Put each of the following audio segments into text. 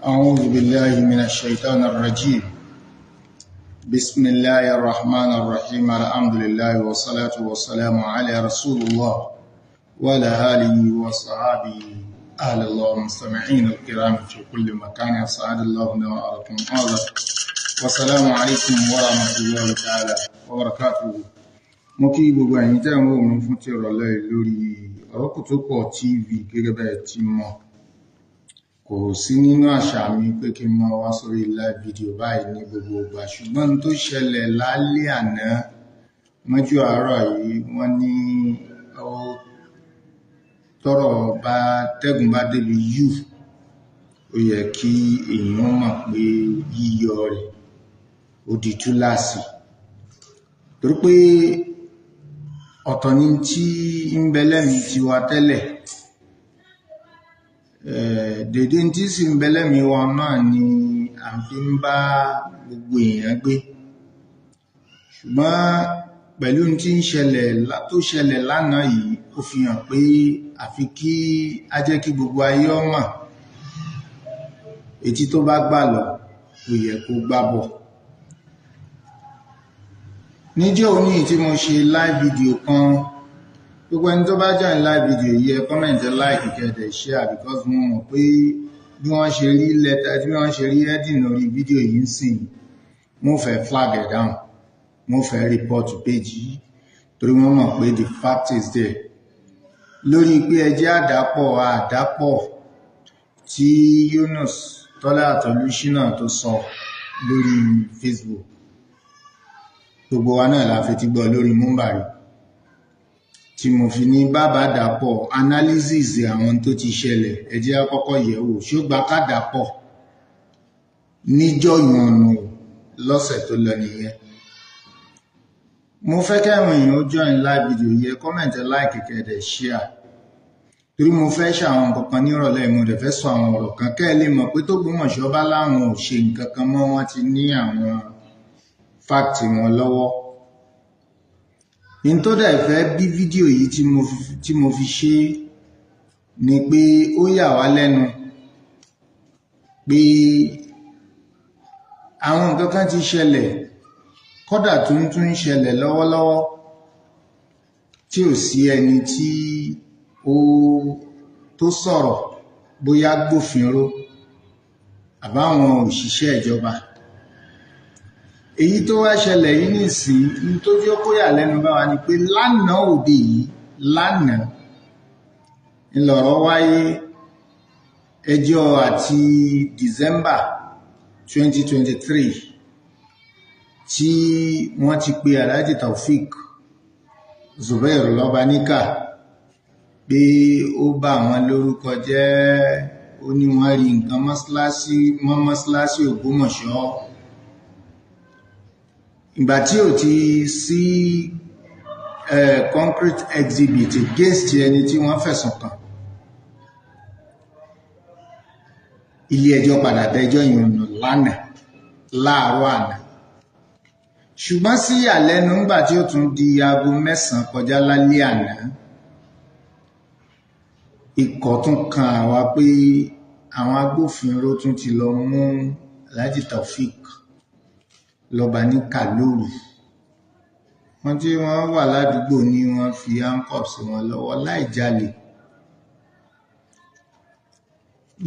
أعوذ بالله من الشيطان الرجيم. بسم الله الرحمن الرحيم. الحمد لله والصلاة والسلام على رسول الله وعلى آله وصحابه أهل الله المستمعين الكرام في كل مكان. أسعد الله نواركم هذا، والسلام عليكم ورحمة الله تعالى وبركاته. Mo kí gbogbo ẹ̀yin tẹ́ ń wò mí fún ti ìrọ̀lẹ́ yìí lórí Ọ̀rọ̀kùtùpọ̀ TV. Gẹ́gẹ́ bẹ́ẹ̀ ti mọ̀, kò sí nínú àṣà mi pé kí n máa wá sórí live video báyìí ní gbogbo ìgbà, ṣùgbọ́n tó ṣẹlẹ̀ lálẹ́ àná mọ́jú àárọ̀ yìí, wọ́n ní ó tọ́rọ̀ bá tẹ́gùn bá débi yù, ó yẹ kí èèyàn mọ̀ pé yíyọ rẹ̀ ó di túláàsì, torí pé ọ̀tọ̀ ni tí ń bẹ lẹ́mìí tiwa tẹ́lẹ̀, dèdè tí sì ń bẹ lẹ́mìí wa náà ni à ń fi ń bá gbogbo èèyàn gbé. Ṣùgbọ́n pẹ̀lú tí ń ṣẹlẹ̀ tó ṣẹlẹ̀ lánàá yìí, ó fi hàn pé àfi kí á jẹ́ kí gbogbo ayé ó mọ̀, etí tó bá gbà lọ, ó yẹ kó gbà bọ̀. Níjọ́ òní tí mo ṣe live video kan, gbogbo ẹni tó bá join live video yìí, ẹ comment, like, kẹ́ dẹ̀ share, because mo mọ̀ pé bí wọ́n ṣe rí lẹ́tà, bí wọ́n ṣe rí heading lórí fídíò yìí ń sìn, mo fẹ́ flag ẹ̀ down, mo fẹ́ report page yìí, torí wọ́n mọ̀ pé the fact is there lórí pé ẹjẹ́ àdápọ̀ àdápọ̀ tí Yunus Tọ́lá Àtọlúṣínà tó sọ lórí Facebook. Gbogbo wa náà la fi ti gbọ́ lórí Múmbàrí tí mo fi ní bàbá dàpọ̀. Analysis àwọn tó ti ṣẹlẹ̀, ẹ jẹ́ á kọ́kọ́ yẹ̀ wò, ṣó gba ká dàpọ̀ níjọ́ ìwọ̀nù lọ́sẹ̀ tó lọ nìyẹn. Mo fẹ́ kẹ́wọn èèyàn ó join live video yẹ, comment, like, kẹ́ dẹ̀ share, torí mo fẹ́ ṣàwọn nǹkan kan nírọ̀lẹ́. Mo dẹ̀ fẹ́ sọ àwọn ọ̀rọ̀ kan kẹ́ ẹ lè mọ̀ pé t'Ógbómọ̀ṣọ́ bá láwọn ò ṣe nǹkan kan mọ́, wọ́n ti ní àwọn fact wọn lọ́wọ́. In tó dẹ̀ fẹ́ bí fídíò yìí tí mo fi ṣe ni pé ó yà wá lẹ́nu pé àwọn nǹkan kan ti ṣẹlẹ̀, kódà tó ń tún ṣẹlẹ̀ lọ́wọ́lọ́wọ́, tí ò sí ẹni tí ó tó sọ̀rọ̀, bóyá gbófinró àbáwọn òṣìṣẹ́ ìjọba. Èyí tó wá ṣẹlẹ̀ yìí nìsín ní tó jẹ́ kó yà lẹ́nu bá wa ni pé lánàá òde yìí, lánàá ńlọrọ̀ wáyé, ẹjọ́ àti December 2023 tí wọ́n ti pe Alhaji Taofik Zubair Lọ́baníkà pé ó bá àwọn lórúkọ jẹ́, ó ní wọ́n rí nǹkan mọ́sálásí mọ́ mọ́sálásí Ògbómọ̀ṣọ́. Ìgbà tí ò ti sí concrete exhibit against ẹni tí wọ́n fẹ̀sùn kàn, ilé ẹjọ́ padà dẹjọ́ ìrìnà lánàá láàárọ̀ àná. Ṣùgbọ́n sí ìyàlẹ́nu, ńgbà tí ó tún di aago 9 kọjá lálẹ́ àná, ikọ̀ tún kan àwa pé àwọn agbófinró tún ti lọ mú Alhaji Taofik Lọ́baníkà lóru. Wọ́n tí wọ́n wà ládùúgbò ní wọ́n fi handcuffs sí wọn lọ́wọ́ láì jalè.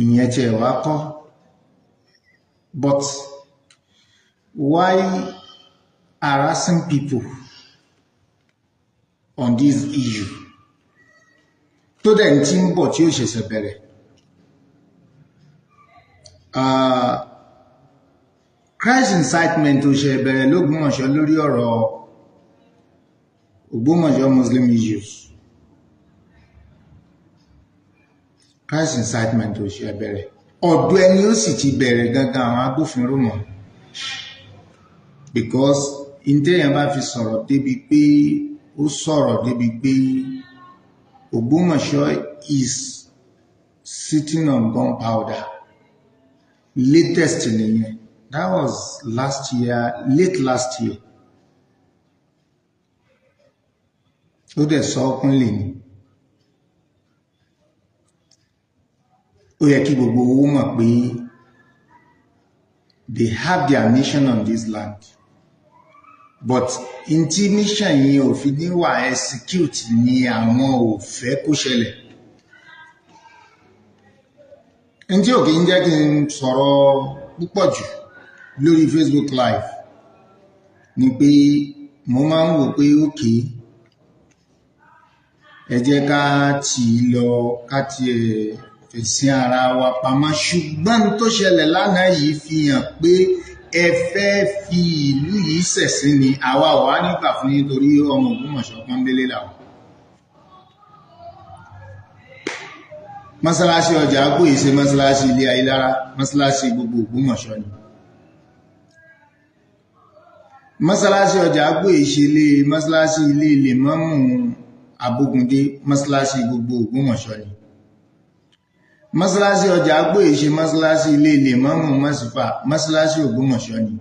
Ìyẹn tiẹ̀ wá kọ́, but why harassing people on this issue tó dẹ̀ ń tí ń bọ̀ tí ó ṣẹ̀ṣẹ̀ bẹ̀rẹ̀? Christ incitement tó ṣe bẹ̀rẹ̀ l'Ógbómọ̀ṣọ́ lórí ọ̀rọ̀ Ògbómọ̀ṣọ́ Muslim issues, Christ incitement tó ṣe bẹ̀rẹ̀, ọ̀dọ̀ ẹni ó sì ti bẹ̀rẹ̀ gangan, àwọn agbófinró mọ̀, because ìtẹ̀yàn bá fi sọ̀rọ̀ débi pé ó sọ̀rọ̀ débi pé Ògbómọ̀ṣọ́ is sitting on gunpowder, latest nìyẹn. That was last year, late last year. Ó dẹ̀ sọ openly ni. Ó yẹ kí gbogbo owó mọ̀ pé They have their mission on this land, but in tí mission yìí ò fi ní wà execute ni àwọn ò fẹ́ kó ṣẹlẹ̀. N tí ò kí ń jẹ́ kí n sọ̀rọ̀ púpọ̀ jù lórí Facebook Live ni pé mo máa ń wò pé, okay, ẹ jẹ́ ká tì í lọ, ká tiẹ̀ fẹ̀sìn ara wa pamọ́. Ṣùgbọ́n tó ṣẹlẹ̀ lánàá yìí fi hàn pé ẹ fẹ́ fi ìlú yìí ṣẹ̀sín ni. Àwa ò wá nígbà fún yín, torí ọmọ Ògbómọ̀ṣọ́ pọ́nbélé làwọn. Mọ́sálásí ọjà Agbó yìí ṣe mọ́sálásí ilé Ayílára, mọ́sálásí gbogbo Ògbómọ̀ṣọ́ ni. Mọ́sálásí ọjà Agbó yìí ṣe ilé mọ́sálásí ilé Lèmọ́mù Abógundé, mọ́sálásí gbogbo Ògbómọ̀ṣọ́ ni. Mọ́sálásí ọjà Agbó yìí ṣe mọ́sálásí ilé Lèmọ́mù Mọ́sífà, mọ́sálásí Ògbómọ̀ṣọ́ ni.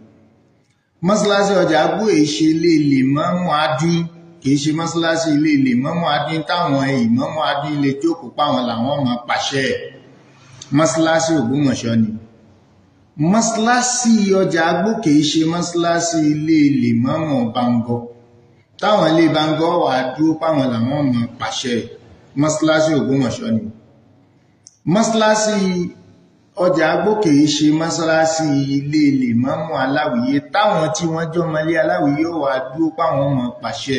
Mọ́sálásí ọjà Agbó yìí ṣe ilé Lèmọ́mù Adún, kìí ṣe mọ́sálásí ilé Lèmọ́mù Adún táwọn ìmọ́mù Adún lè jókòó páwọn làwọn máa pàṣẹ, mọ́sálásí Ògbómọ̀ṣọ́ ni. Mọ́sálásí ọjà Agbó kìí ṣe mọ́sálásí ilé Lèmọ́mù Bangor táwọn ilé Bangor wà dúró páwọn làwọn máa pàṣẹ, mọ́sálásí Ògbómọ̀ṣọ́ ni. Mọ́sálásí ọjà Agbó kìí ṣe mọ́sálásí ilé Lèmọ́mù Aláwìyé táwọn tí wọ́n jọmọlé Aláwìyé wà dúró páwọn máa pàṣẹ,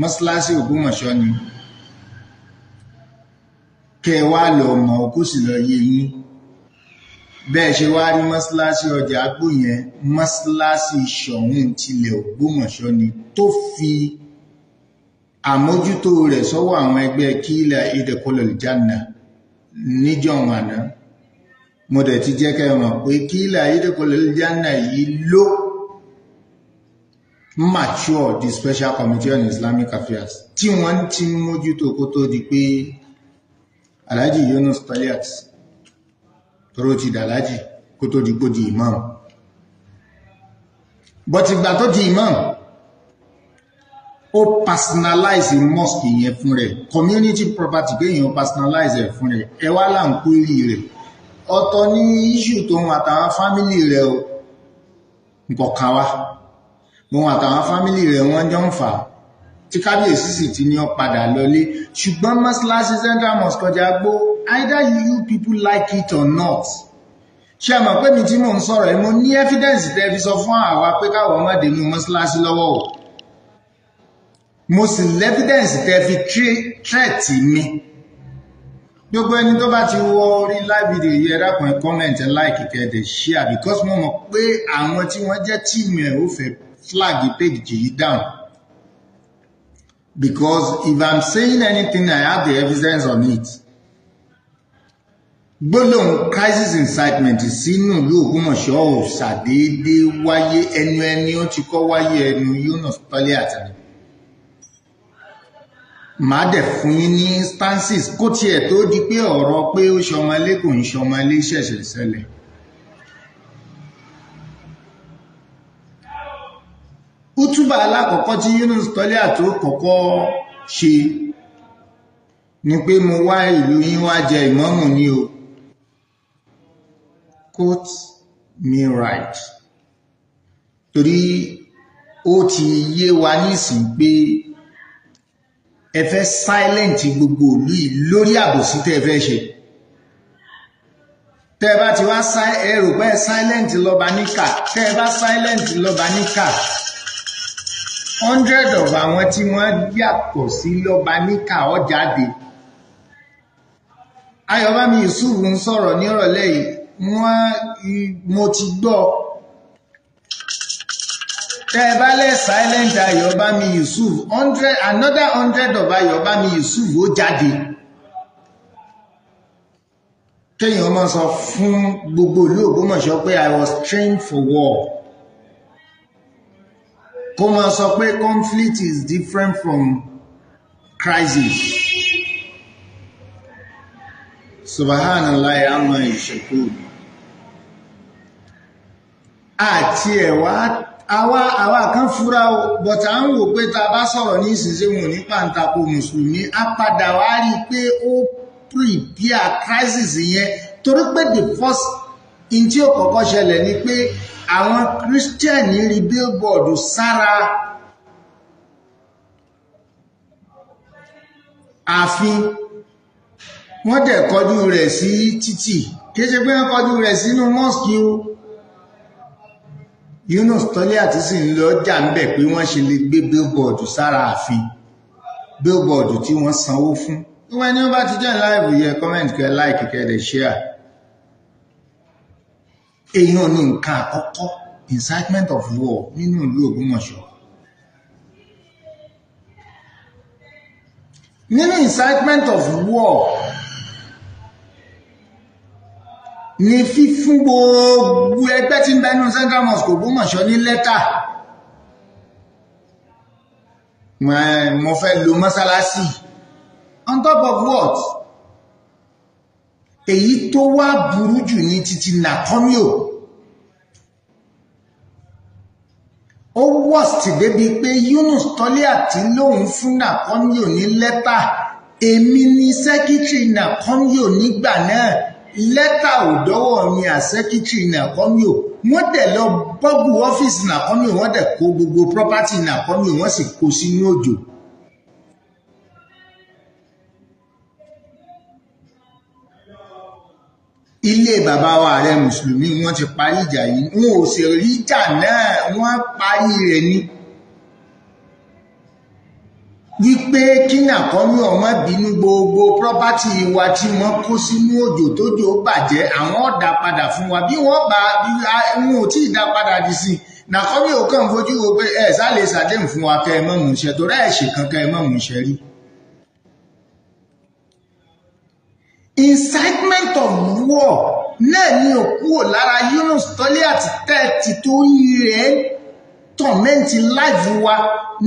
mọ́sálásí Ògbómọ̀ṣọ́ ni. Kẹ wá lọ mọ̀, kó sì lọ yé yín. Bẹ́ẹ̀ ṣe wá rí mọ́sálásí ọjà Agbó yẹn, mọ́sálásí Ṣọ̀ún tilẹ̀ Ògbómọ̀ṣọ́ ni, tó fi àmójútó rẹ̀ sọ́wọ́ àwọn ẹgbẹ́ Kílà Ìdẹ̀kọlọ̀ Jánà níjọ̀hún àná. Mo dẹ̀ ti jẹ́ kẹ́ mọ̀ pé Kílà Ìdẹ̀kọlọ̀ Jánà yìí ló mature the Special Committee on Islamic Affairs tí wọ́n ti mójútó kó tó di pé Alhaji Yunus Taliat tóró ti dàlájì, kó tó di kó di imam. But ìgbà tó di imam, ó personalize mosque yẹn fún rẹ̀, community property pé èèyàn personalize ẹ̀ fún rẹ̀. Ẹ wá là ń query rẹ̀. Ọ̀tọ̀ ní issue tó ń àtàwọn family rẹ̀ o, nǹkan kan wá òun àtàwọn family rẹ̀ wọ́n jọ ń fà á, tí kábíyèsí sì ti ní ó padà lọlé. Ṣùgbọ́n mọ́sálásí Central Mosque ọjà Agbó, either you people like it or not, ṣé ẹ mọ̀ pé mi tí mò ń sọ̀rọ̀ ẹ, mo ní evidence tẹ́ fi sọ fún àwa pé káwọn má dénú mọ́sálásí lọ́wọ́ o. Mo sì l'evidence tẹ́ fi threat mi. Gbogbo ẹni tó bá ti wọ orí live video yìí, ẹ dákun, ẹ comment, ẹ like, kẹ́ ẹ dẹ̀ share, because mo mọ̀ pé àwọn tí wọ́n jẹ́ team ẹ̀ ó fẹ́ flag page yìí down, because if I'm saying anything, I have the evidence on it. Gbólóhùn crisis incitement sínú ìlú Ògbómọ̀ṣọ́ ò ṣàdédé wáyé. Ẹnu ẹni ó ti kọ́ wáyé, ẹnu Yunus Taliat ni. Màá dẹ̀ fún yín ní instances kó tiẹ̀ tó di pé ọ̀rọ̀ pé ó ṣọmọlé kò ń ṣọmọlé ṣẹ̀ṣẹ̀ ṣẹlẹ̀. Útúbà alákọ̀ọ́kọ́ tí Yunus Taliat tó kọ́kọ́ ṣe ni pé mo wá ìlú yín wá jẹ ìmáàmù ní o. Quote me right, torí ó ti yé wa nísìn pé ẹ fẹ́ silent gbogbo ìlú yìí lórí àbòsí tẹ́ ẹ fẹ́ ṣe. Tẹ́ ẹ bá ti wá, ẹ rò pé silent lọ́ba níkà. Tẹ́ ẹ bá silent lọ́ba níkà, 100 of àwọn tí wọ́n yàtọ̀ sí lọ́ba níkà ó jáde. Ayọ̀bámi Yusuf ń sọ̀rọ̀ nírọ̀lẹ́ yìí, wọ́n mo ti gbọ́. Tẹ́ ẹ bá lẹ̀ silent Ayọ̀bámi Yusuf, 100, another 100 of Ayọ̀bámi Yusuf ó jáde. Kéèyàn máa sọ fún gbogbo ìlú Ògbómọ̀ṣọ́ pé I was trained for war, kó máa sọ pé conflict is different from crisis. Subhanallah amma yushrikun. Àti ẹ̀wà àwa kan fúra o, but à ń wò pé ta bá sọ̀rọ̀ ní ìsinsìnyí wọn ní pàǹtakò mùsùlùmí. Á padà wá rí i pé ó prepare crisis yẹn, torí pé the first In tí ó kọ́kọ́ ṣẹlẹ̀ ni pé àwọn Christian rí billboard sára ààfin, wọ́n dẹ̀ kọjú rẹ̀ sí títì, kìí ṣe pé wọ́n kọjú rẹ̀ sínú mosque o. Yunus Toliat sì ń lọ jà ń bẹ̀ pé wọ́n ṣe lè gbé billboard sára ààfin, billboard tí wọ́n sanwó fún. Wọ́n ní wọ́n bá ti join live yẹ comment, kẹ́ like, kẹ́ dẹ̀ share. Èèyàn ní nǹkan àkọ́kọ́, incitement of war nínú ìlú Ògbómọ̀ṣọ́. Nínú incitement of war ni fífún gbogbo ẹgbẹ́ tí ń bẹ nínú Central Mosque Ògbómọ̀ṣọ́ ní lẹ́tà. Mo fẹ́ lo mọ́sálásí. On top of what? Èyí tó wá burú jù ní títí Nàkọ́míò. Ó worst débi pé Yunus Toliat lòun fún Nàkọ́míò ní lẹ́tà. Èmi ni sẹ́kítírì Nàkọ́míò nígbà náà. Lẹ́tà ò dọ́wọ́ mi à sẹ́kítírì Nàkọ́míò. Wọ́n dẹ̀ lọ bọ́gù ọ́fíìsì Nàkọ́míò, wọ́n dẹ̀ kó gbogbo property Nàkọ́míò, wọ́n sì kó sínú òjò. Ilé bàbá wa ààrẹ mùsùlùmí wọ́n ti parí ìjà yìí, wọn ò sì rí ìjà náà, wọ́n parí rẹ̀ ni. Wípé kí Nàkọ́míò má bínú, gbogbo property wa tí wọ́n kó sínú òjò tójò bàjẹ́, àwọn ó dá padà fún wa. Bí wọ́n bá wọn ò tí ì dá padà dì sí, Nàkọ́míò kàn fojú wo pé ẹ sá lè ṣàdéhùn fún wa kẹ́ ẹ mọ̀ mú iṣẹ́, torí ẹ̀ ṣe kan kẹ́ ẹ mọ̀ mú iṣẹ́ rí. Incitement of war náà ni ò kúrò lára Yunus Toliat tẹ́ẹ̀tì tó yí rẹ̀ tọ̀mẹ́ǹtì life wa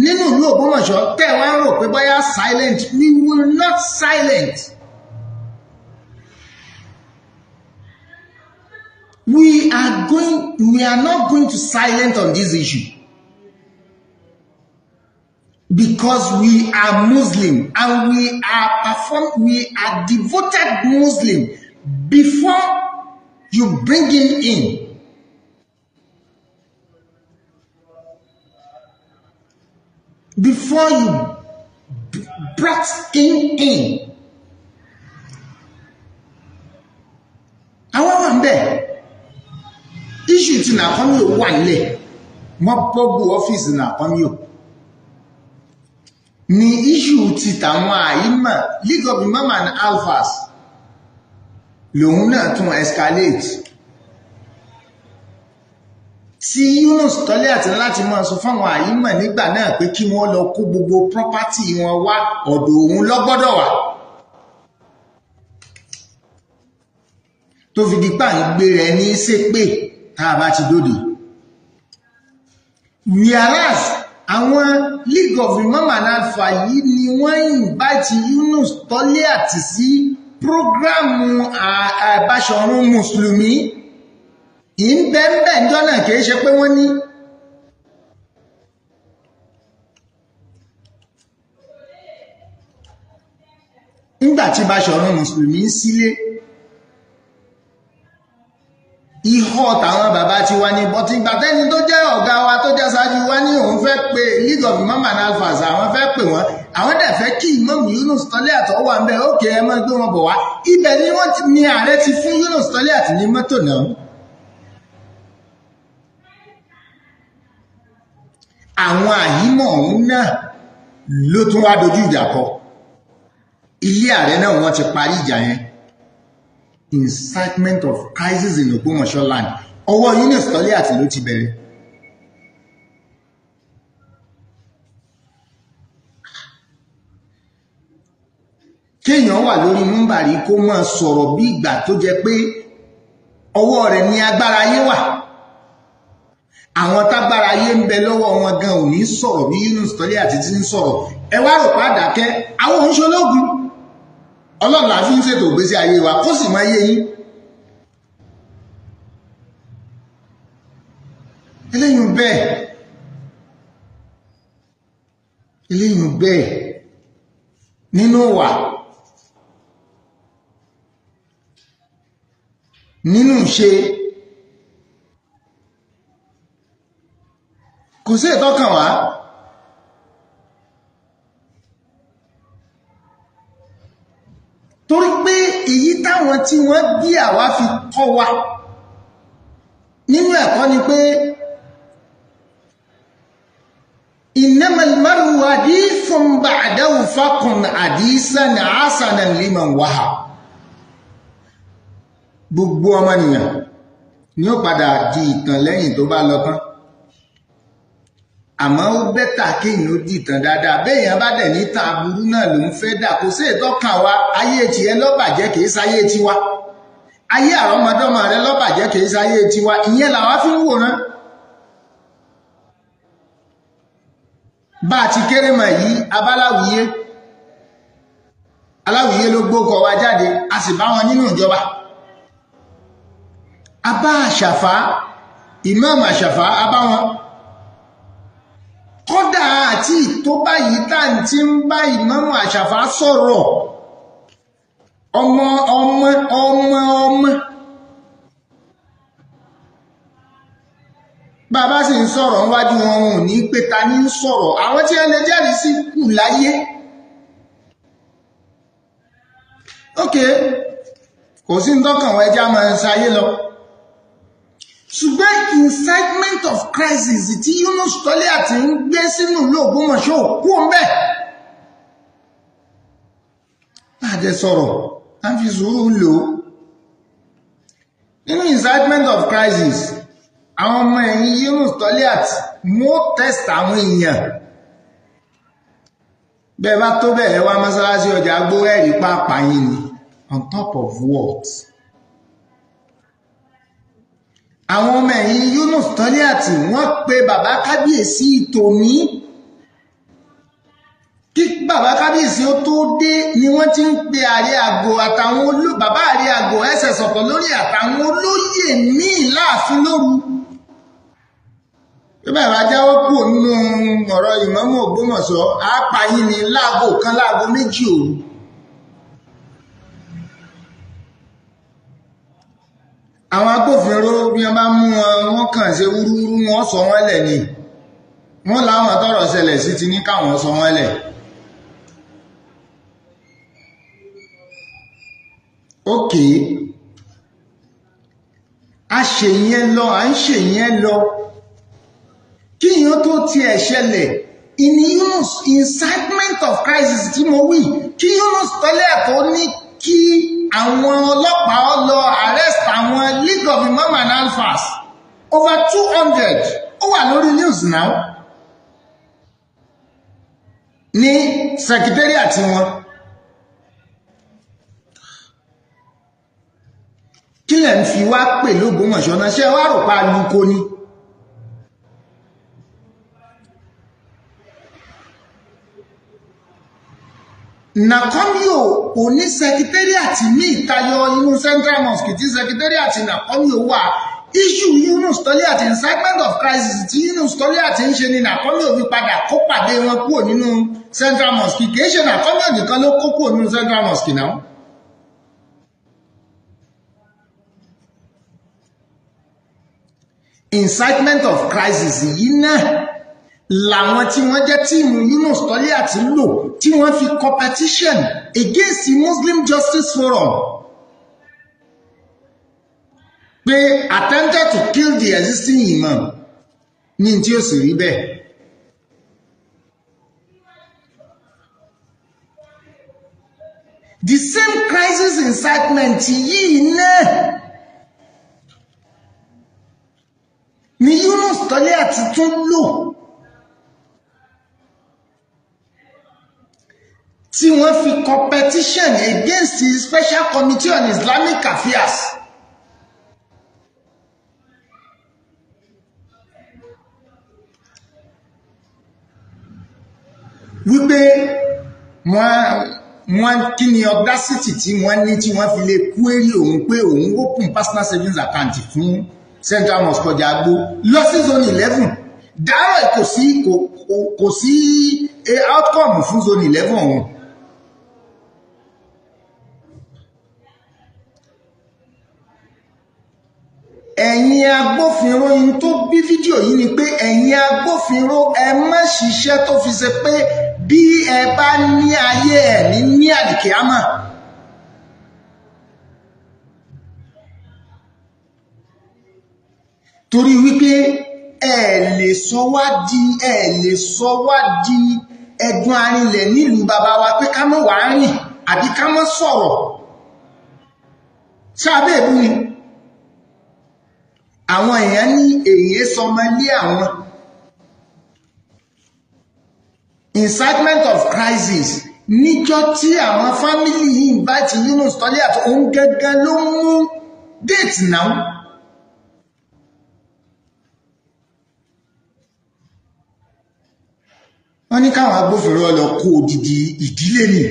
nínú ìlú Ògbómọ̀ṣọ́. Tẹ́ wá ń rò pé bóyá silent, we will not silent. We are not going to silent on this issue, because we are Muslim and we are devoted Muslim. Before you bring him in, before you brought him in, àwọn wà ń bẹ̀. Issue ti Nàkọ́míò wà nílẹ̀, wọ́n bọ́gbù ọ́fíìsì Nàkọ́míò ni issue ti tàwọn àìmọ̀ League of Imam and Alphas lòun náà tún escalate, tí Yunus Toliat láti máa sọ fáwọn àìmọ̀ nígbà náà pé kí wọ́n lọ kó gbogbo property wọn wá, ọ̀dọ̀ òun lọ́gbọ́dọ̀ wà, tó fi di pa ń gbé rẹ ní ṣépè tá a bá ti dóde. Whereas àwọn League of Imam and Alpha yìí ni wọ́n invite Yunus Toliat sí prógrámù Báṣọ̀run mùsùlùmí. Ìbẹ̀ǹbẹ̀ ńjọ́ náà kìí ṣe pé wọ́n ní. Nígbà tí Báṣọ̀run mùsùlùmí ń sílé, ihò tàwọn bàbá ti wá ní bọ́tí ìgbà tẹ́ni tó jẹ́ ọ̀gá wa tó jẹ́ ṣáájú wa ní òun fẹ́ pé League of Imam and Alphas, àwọn fẹ́ pè wọ́n, àwọn dẹ̀ fẹ́ kí Imam Yunus Toliat wà ń bẹ̀, ókè ẹ máa gbé wọn bọ̀ wá. Ibẹ̀ ni wọ́n ní ààrẹ ti fún Yunus Toliat ní mọ́tò náà. Àwọn àyímọ̀ ọ̀hún náà ló tún wá dojú ìjà kọ. Ilé ààrẹ náà wọ́n ti parí ìjà yẹn. Incitement of crisis in Ògbómọ̀ṣọ́ land, ọwọ́ Yunus Toliat ló ti bẹ̀rẹ̀. Kéèyàn wà lórí múmbàrí kó máa sọ̀rọ̀ bí ìgbà tó jẹ́ pé ọwọ́ rẹ̀ ní agbára ayé wà. Àwọn tágbára ayé ń bẹ lọ́wọ́ wọn gan ò ní sọ̀rọ̀ bí Yunus Toliat ti ń sọ̀rọ̀. Ẹ wá rò pàdàkẹ́, àwọn òǹṣológun Ọlọ́run la fi ń ṣètò ìgbésí ayé wa, kó sì máa yé yín. Eléyìí bẹ́ẹ̀, eléyìí bẹ́ẹ̀ nínú wà, nínú ṣe. sí ìtọ́kàn wá. Torí pé èyí táwọn tí wọ́n bí àwa fi kọ́ wa nínú ẹ̀kọ́ ni pé innamal mar'u hadithun ba'dahu faqun hadisan hasanan liman waha. Gbogbo ọmọnìyàn ni ó padà di ìtàn lẹ́yìn tó bá lọ tán, àmọ́ ó bẹ́tà kéèyàn ó dìtàn dáadáa. Béèyàn bá dẹ̀ ní tàn aburú náà ló ń fẹ́ dà, kò sí ìtọ́kàn wa. Ayé tiẹ̀ lọ́bàjẹ́ kìí sáyé tiwa, ayé àrọ́mọdọ́mọ rẹ lọ́bàjẹ́ kìí sáyé tiwa. Ìyẹn làwa fi ń wòran. Bá a ti kéré mọ̀ yìí, abáláwìyé aláwìyé ló gbókọ̀ wa jáde, a sì bá wọn nínú ìjọba. Abá àṣàfá, ìmáàmù àṣàfá, abá wọn. Kódà àti tó báyìí tá ń tí ń bá ìmáàmù àṣàfá sọ̀rọ̀, ọmọ ọmọ ọmọ ọmọ bàbá sì ń sọ̀rọ̀ níwájú wọn, ò ní pé ta ní ń sọ̀rọ̀. Àwọn tí ẹ lè jẹ́rìí sí kù láyé. Ok, kò sí ń tọ́kàn wọn, ẹja máa ń sayé lọ. Ṣùgbọ́n incitement of crisis tí Yunus Toliat ń gbé sínú ìlú Ògbómọ̀ṣọ́ kú ń bẹ̀. Láàjẹ sọ̀rọ̀, a ń fi sùúrù lò ó. Nínú incitement of crisis, àwọn ọmọ ẹ̀yìn Yunus Toliat wọ́n test àwọn èèyàn. Bẹ́ẹ̀ bá tó bẹ́ẹ̀ wá mọ́sálásí ọjà gbó ẹ̀rí pàápàá yín ni. On top of what? Àwọn ọmọ ẹ̀yìn Yunus Toliat wọ́n pe bàbá kábíyèsí tòní. Kí bàbá kábíyèsí ó tó dé ni wọ́n ti ń pe ààrẹ àgọ́ àtàwọn bàbá ààrẹ àgọ́ ẹsẹ̀ sọ̀tọ̀ lórí àtàwọn olóyè míì láàfin lóru. Bí bàbá jáwọ́ kúrò nínú ọ̀rọ̀ ìmáàmù Ògbómọ̀ṣọ́, àápa yín ni láago kan láago méjì òru. Àwọn agbófinró bí wọ́n bá mú wọn, wọ́n kàn ṣe wúrúwúrú, wọ́n sọ wọ́n lẹ̀ ni. Wọ́n láwọn tọ́rọ̀ ṣẹlẹ̀ sí ti ní káwọn sọ wọ́n lẹ̀. Okay, a ṣe yẹn lọ, à ń ṣe yẹn lọ. Kí yẹn tó tiẹ̀ ṣẹlẹ̀, in Yunus incitement of crisis tí mo wí, kí Yunus Toliat tó ní kí àwọn ọlọ́pàá lọ arrest àwọn League of Imam and Alfas over 200, ó wà lórí news now ní secretariat wọn. Kí lẹ̀ ń fi wá pè l'Ógbómọ̀ṣọ́ náà? Ṣé wá rò pa aluko ni? Nàkọ́míò ò ní secretariat ní ìtayọ inú Central Mosque tí secretariat Nàkọ́míò wà. Issue Yunus Toliat incitement of crisis tí Yunus Toliat ń ṣe ni Nàkọ́míò fi padà kó pàdé wọn kúrò nínú Central Mosque. Kìí ṣe Nàkọ́míò nìkan ló kó kúrò nínú Central Mosque náà. Incitement of crisis yìí náà làwọn tí wọ́n jẹ́ team Yunus Toliat lò tí wọ́n fi competition against the Muslim Justice Forum pé attempted to kill the existing imam ní tí ó sì rí bẹ́ẹ̀. The same crisis incitement yìí náà ni Yunus Toliat tún lò tí wọ́n fi competition against the Special Committee on Islamic Affairs. Wípé wọ́n kí ni audacity tí wọ́n ní tí wọ́n fi lè query òun pé òun open personal savings account fún Central Mosque ọjà agbó lọ sí zone 11. Dàárọ̀ kò sí outcome fún zone 11 ọ̀hún. Ẹ̀yin agbófinró yín tó bí fídíò yìí ni pé ẹ̀yin agbófinró, ẹ má ṣiṣẹ́ tó fi ṣe pé bí ẹ bá ní ayé ẹ̀ ní àlìkíámà. Torí wípé ẹ lè sọ wá di, ẹ lè sọ wá di ẹ̀dùn arinlẹ̀ nílùú bàbá wa pé ká má wàá rìn àbí ká má sọ̀rọ̀. Ṣáàbẹ̀ èbú ni àwọn èèyàn ní èyí sọmọ ilé àwọn. Incitement of crisis níjọ́ tí àwọn family yìí invite Yunus Toliat, òun gangan ló mú date náà. Wọ́n ní káwọn agbófinró lọ kó odidi ìdílé ni,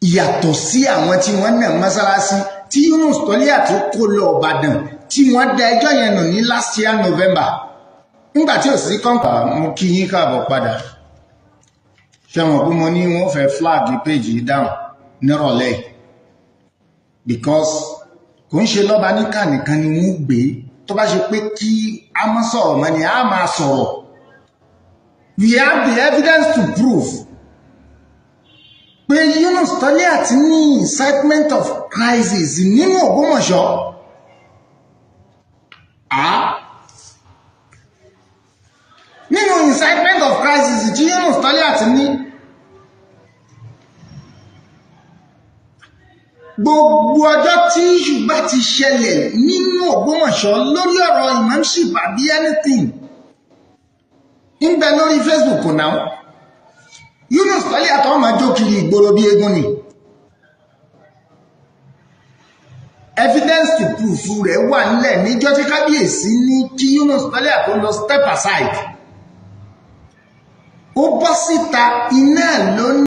ìyàtọ̀ sí àwọn tí wọ́n nà mọ́sálásí tí Yunus Toliat kó lọ Ìbàdàn tí wọ́n da ẹjọ́ yẹn nù ní last year November, nígbà tí ò sí kọ́ńpà. Mo kí yín káàbọ̀ padà. Ṣé wọn pé mo ní wọ́n fẹ́ flag page yìí down nírọ̀lẹ́, because kò ń ṣe lọ́ba níkà nìkan ni wọ́n gbé. Tó bá ṣe pé kí a má sọ̀rọ̀ mọ́ ni, a máa sọ̀rọ̀. We have the evidence to prove pé Yunus Toliat ní incitement of crisis nínú Ògbómọ̀ṣọ́. Nínú incitement of crisis tí Yunus Toliat ní, gbogbo ọjọ́ tí ṣùgbọ́n ti ṣẹlẹ̀ nínú Ògbómọ̀ṣọ́ lórí ọ̀rọ̀ imamship àbí anything ń bẹ lórí Facebook náà, Yunus Toliat máa jó kiri ìgboro bí eégún ni. Evidence to proof rẹ̀ wà nílẹ̀ níjọ́ tí kábíyèsí ní kí Yunus Toliat tó lọ step aside, ó bọ́ síta, iná ló ní.